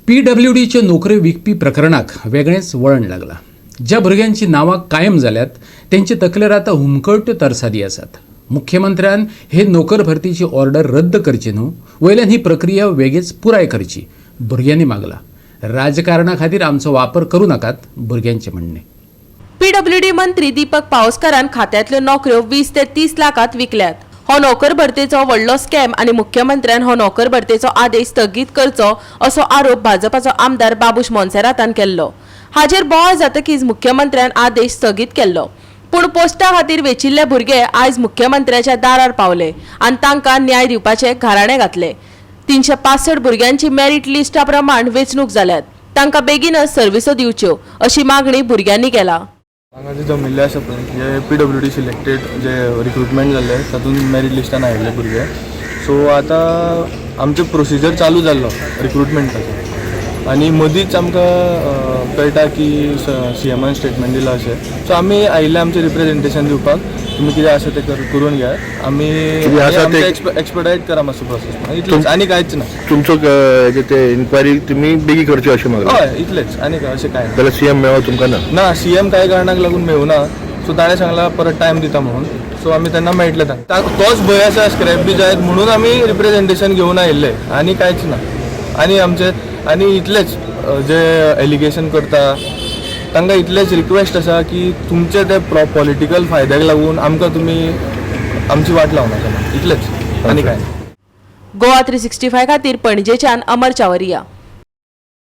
पीडब्ल्यूडीच्यो नोकऱ्यो विकपी प्रकरणाक वेगळेंच वळण लागलां. ज्या भुरग्यांची नांवां कायम जाल्यात तेंचे तकलेर आतां हुमकळट्यो तरसादी आसात. मुख्यमंत्र्यान हे नोकर भरतीची ऑर्डर रद्द करची न्हू, वयल्यान ही प्रक्रिया वेगीच पुराय करची, भुरग्यांनी मागला. राजकारणा खातीर आमचो वापर करूं नाकात, भुरग्यांचें म्हणणें. पीडब्ल्यूडी मंत्री दीपक पावसकारान खात्यांतल्यो नोकऱ्यो 20 ते 30 लाखात विकल्यात. हो नोकर भरतेचो व्हडलो स्कॅम आनी मुख्यमंत्र्यान हो नोकर भरतेचो आदेश स्थगीत करचो, असो आरोप भाजपाचो आमदार बाबूश मोन्सेरातान केल्लो. हाजेर बोवाळ जातकीच मुख्यमंत्र्यान आदेश स्थगीत केल्लो. पूण पोस्टा खातीर वेचिल्ले भुरगे आयज मुख्यमंत्र्याच्या दारार पावले आनी तांकां न्याय दिवपाचे घाराणे घातले. 365 भुरग्यांची मेरीट लिस्टा प्रमाण वेंचणूक जाल्यात. तांकां बेगीनच सर्विसो दिवच्यो, अशी मागणी भुरग्यांनी केला. हांगा जे जमिल्ले आसा पळय, जे पीडब्ल्यूडी सिलेक्टेड, जे रिक्रुटमेंट जाल्ले, तातूंत मेरीट लिस्टान आयिल्ले भुरगे. सो आतां आमचो प्रोसिजर चालू जाल्लो रिक्रुटमेंटाचो आनी मदींच आमकां कळटा की सीएमान स्टेटमेंट दिलां अशें. सो आमी आयिल्ले आमचें रिप्रेजेंटेशन दिवपाक. तुमी कितें आसा तें करून घेयात आमी. कितें आसा ते- एक्सपेडायट करा मातसो प्रोसेस, इतलेंच, आनी कांयच ना. तुमचो हेजे ते इन्क्वायरी तुमी बेगीन करची अशें मागलां. हय, इतलेंच, आनी काय अशें कांय ना. जाल्यार सीएम मेळो तुमकां ना? ना, सीएम कांय कारणाक लागून मेळूना. सो ताणें सांगलां परत टायम दिता म्हणून. सो आमी तेन्ना मेळटले तांकां. तोच भंय आसा स्क्रॅप बी जायत म्हणून आमी रिप्रेझेंटेशन घेवन आयिल्ले, आनी कांयच ना. आनी आमचे आनी इतलेच, जे एलिगेशन करता तांकां इतलेच रिक्वेस्ट आसा की तुमचे ते पॉलिटिकल फायद्याक लागून आमकां तुमी आमची वाट लावनाका, इतलेच, आनी कांय ना. गोवा 365 खातीर पणजेच्यान अमर चावरिया.